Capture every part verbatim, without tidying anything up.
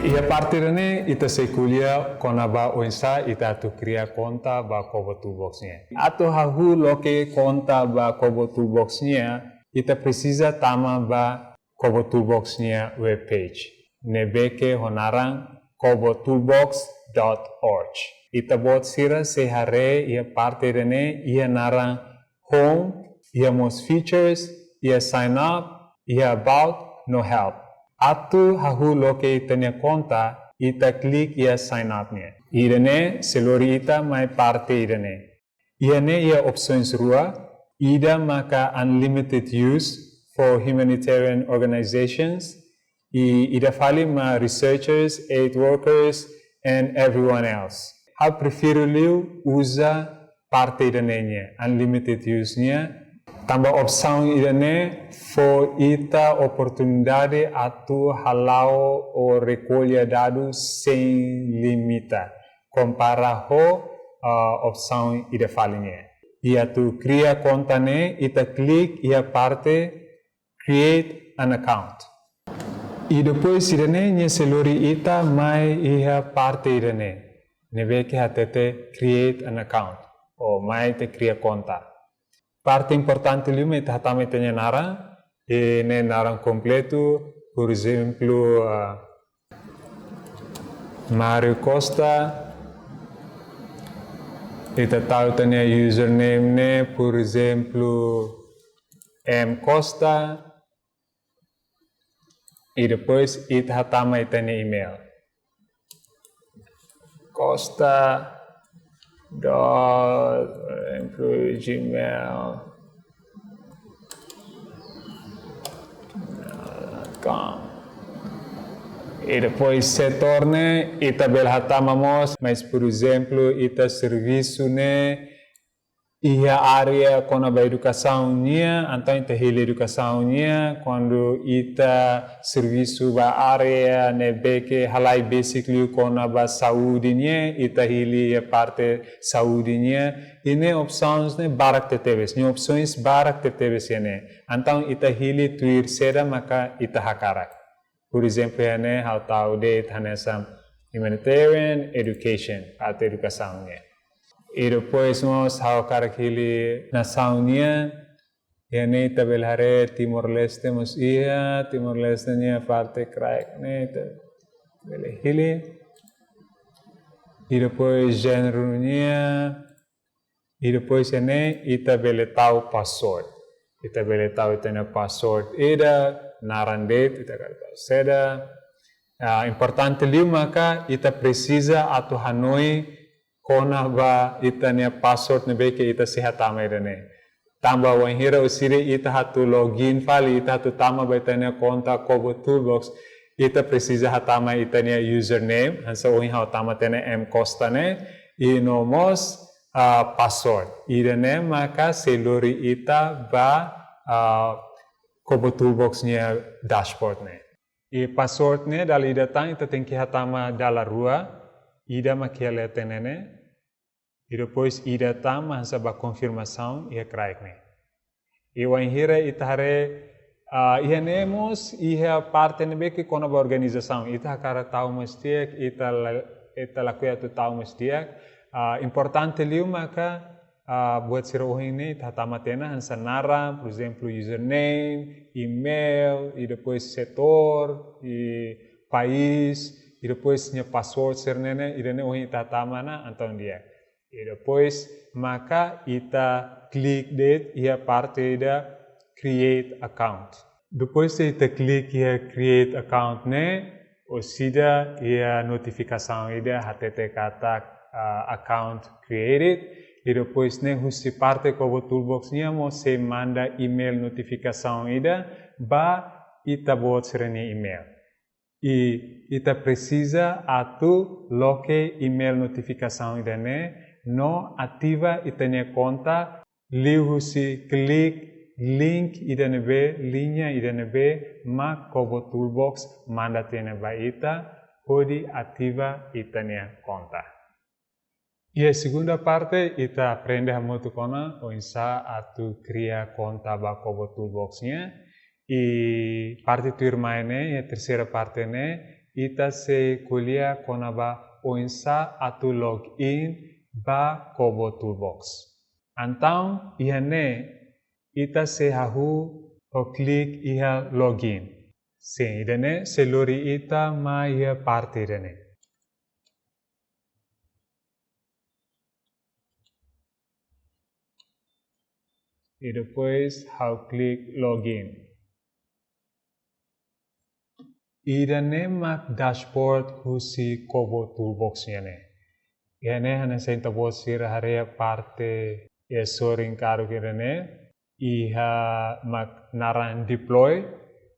Iha parte ida-ne'e ita sei ko'alia kona-ba oinsá ita atu kria konta ba Kobo Toolbox nian. Atu hahú loke konta ba Kobo Toolbox nian, ita presiza tama ba Kobo Toolbox nia web page, ne'ebé ke ho naran kobo toolbox dot org. Ita-boot sira sei haree iha parte ida-ne'e iha naran home, iha mós features, iha sign up, iha about, no help. Atu hahú loke ita-nia konta, ita klik iha sign up nian. Ida-ne'e sei lori ita mai parte ida-ne'e. Iha ne'e iha opsaun rua, ida maka unlimited use for humanitarian organizations, i ida fali mak researchers, aid workers, and everyone else. Ha'u prefere liu uza parte ida-ne'e nian, unlimited use nian. Tanba opsaun ida-ne'e fó ita oportunidade atu hala'o ou rekolla dadus sein limita, kompara ho, ah, opsaun ida fali nian. I atu kria konta ne'e, ita klik iha parte create an account. I depois ida-ne'e nia sei lori ita mai iha parte ida-ne'e, ne'ebé ke hatete create an account, ou mai ita kria konta. Parte importante liu mak ita hatama ita-nia naran, i ne'e naran kompletu, por ezemplu, ah, Mario Costa, ita tau ita-nia username ne'e, por ezemplu, M Costa, i depois ita hatama ita-nia email. Costa dot, por ezemplu, gmail dot com. I depois setór ne'e, ita bele hatama mós, mas, por ezemplu, ita servisu ne'e iha área kona-ba edukasaun nian, entaun ita hili edukasaun nian, kuandu ita servisu ba área ne'ebé ke halai besik liu kona-ba saúde nian, ita hili iha parte saúde nian, i ne'e opsaun ne'e barak tebetebes, ne'e opsaun barak tebetebes iha ne'e. Entaun ita hili tuir saida maka ita hakarak. Por ezemplu, iha ne'e ha'u tau de'it hanesan humanitarian education, atu edukasaun nian. I depois mós ha'u hakarak hili nasaun nian, iha ne'e ita bele haree Timor-Leste mós iha, Timor-Leste nia parte kraik ne'e ita bele hili. I depois jéneru nian, i depois iha ne'e ita bele tau password. Ita bele tau ita-nia password ida, naran de'it, ita hakarak tau saida. Ah, importante liu maka ita presiza atu hanoin kona-ba ita-nia password ne'ebé ke ita sei hatama ida-ne'e. Tanba wainhira orsida ita atu login fali, ita atu tama ba ita-nia konta Kobo Toolbox, ita presiza hatama ita-nia username, hanesan ohin ha'u tama tiha ona M Costa ne'e, i no mós, ah, password. Ida-ne'e maka sei lori ita ba, ah, Kobo Toolbox nia dashboard ne'e. I password ne'e dala ida tan ita tenke hatama dala rua, ida mak iha leten ne'e, i depois ida tan mak hanesan ba konfirmasaun iha kraik ne'e. I wainhira ita haree, ah, iha ne'e mós iha parte ne'ebé ke kona-ba organizasaun, ita hakarak tau mós di'ak, ita la, ita lakohi atu tau mós di'ak. Ah, importante liu maka, ah, buat sira ohin ne'e ita hatama tiha ona hanesan naran, por ezemplu, username, email, i depois setór, i país, i depois nia password sira-ne'e, ida-ne'e ohin ita hatama ona, entaun di'ak. I depois maka ita klik de'it iha parte ida create account. Depois de ita klik iha create account ne'e, orsida iha notifikasaun ida hatete katak, ah, account created, i depois ne'e husi parte Kobo Toolbox nian mós sei manda email notifikasaun ida ba ita-boot sira-nia email. I ita presiza atu loke email notifikasaun ida-ne'e no ativa ita-nia konta liuhusi klik link ida ne'ebé, liña ida ne'ebé mak Kobo Toolbox manda tiha ona ba ita hodi ativa ita-nia konta. Iha segunda parte, ita aprende hamutuk ona oinsá atu kria konta ba Kobo Toolbox nian. I parte tuirmai ne'e, iha terseira parte ne'e, ita sei ko'alia kona-ba oinsá atu login ba Kobo Toolbox. Entaun, iha ne'e, ita sei hahú ho klik iha login. Sin, ida-ne'e sei lori ita mai iha parte ida-ne'e. I depois ha'u klik login. Ida-ne'e mak dashboard husi Kobo Toolbox nian ne'e. Iha ne'e hanesan ita-boot sira haree parte iha sorin karuk ida-ne'e. Iha mak naran deploy.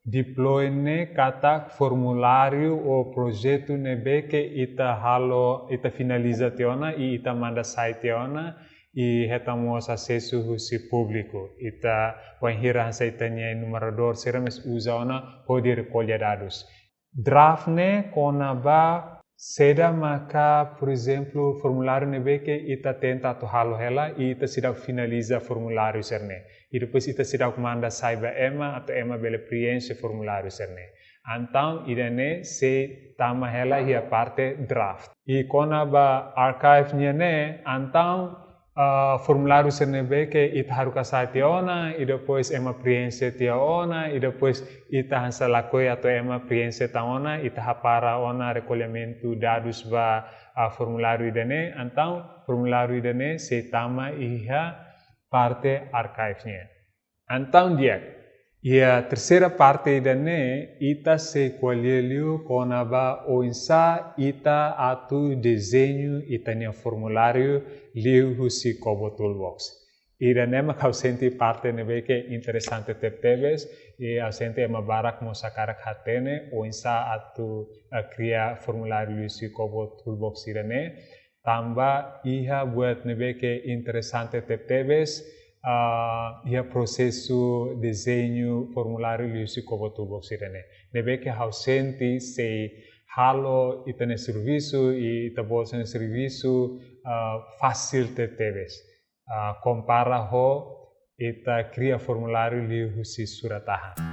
Deploy ne'e katak formuláriu ou projetu ne'ebé ke ita halo, ita finaliza tiha ona i ita manda sai tiha ona, i hetan mós asesu husi públiku. Ita wainhira hanesan ita-nia enumeradór sira mós uza ona hodi rekolla dadus. Draft ne'e kona-ba saida maka, por ezemplu, formuláriu ne'ebé ke ita tenta atu halo hela, i ita seidauk finaliza formuláriu sira-ne'e. I depois ita seidauk manda sai ba ema, atu ema bele preenxe formuláriu sira-ne'e. Entaun, ida-ne'e sei tama hela iha parte draft. I kona-ba archive nian ne'e, entaun, ah, formuláriu sira ne'ebé ke ita haruka sa'e tiha ona, i depois ema preenxe tiha ona, i depois ita hanesan lakohi atu ema preenxe tan ona, ita hapara ona rekollimentu dadus ba, ah, formuláriu ida-ne'e, entaun formuláriu ida-ne'e sei tama iha parte archive nian. Entaun di'ak, iha terseira parte ida-ne'e, ita sei ko'alia liu kona-ba oinsá ita atu dezeña ita-nia formuláriu liuhusi Kobo Toolbox. Ida-ne'e mak ha'u sente parte ne'ebé ke interesante tebetebes, i ha'u sente ema barak mós hakarak hatene oinsá atu, eh, kria formuláriu liuhusi Kobo Toolbox ida-ne'e. Tanba iha buat ne'ebé ke interesante tebetebes, ah, iha prosesu dezeña formuláriu liuhusi Kobo Toolbox ida-ne'e. Ne'ebé ke ha'u sente sei halo ita-nia servisu, i ita-boot sira-nia servisu, ah, fasil tebetebes. Ah, kompara ho ita kria formuláriu liuhusi surat-tahan.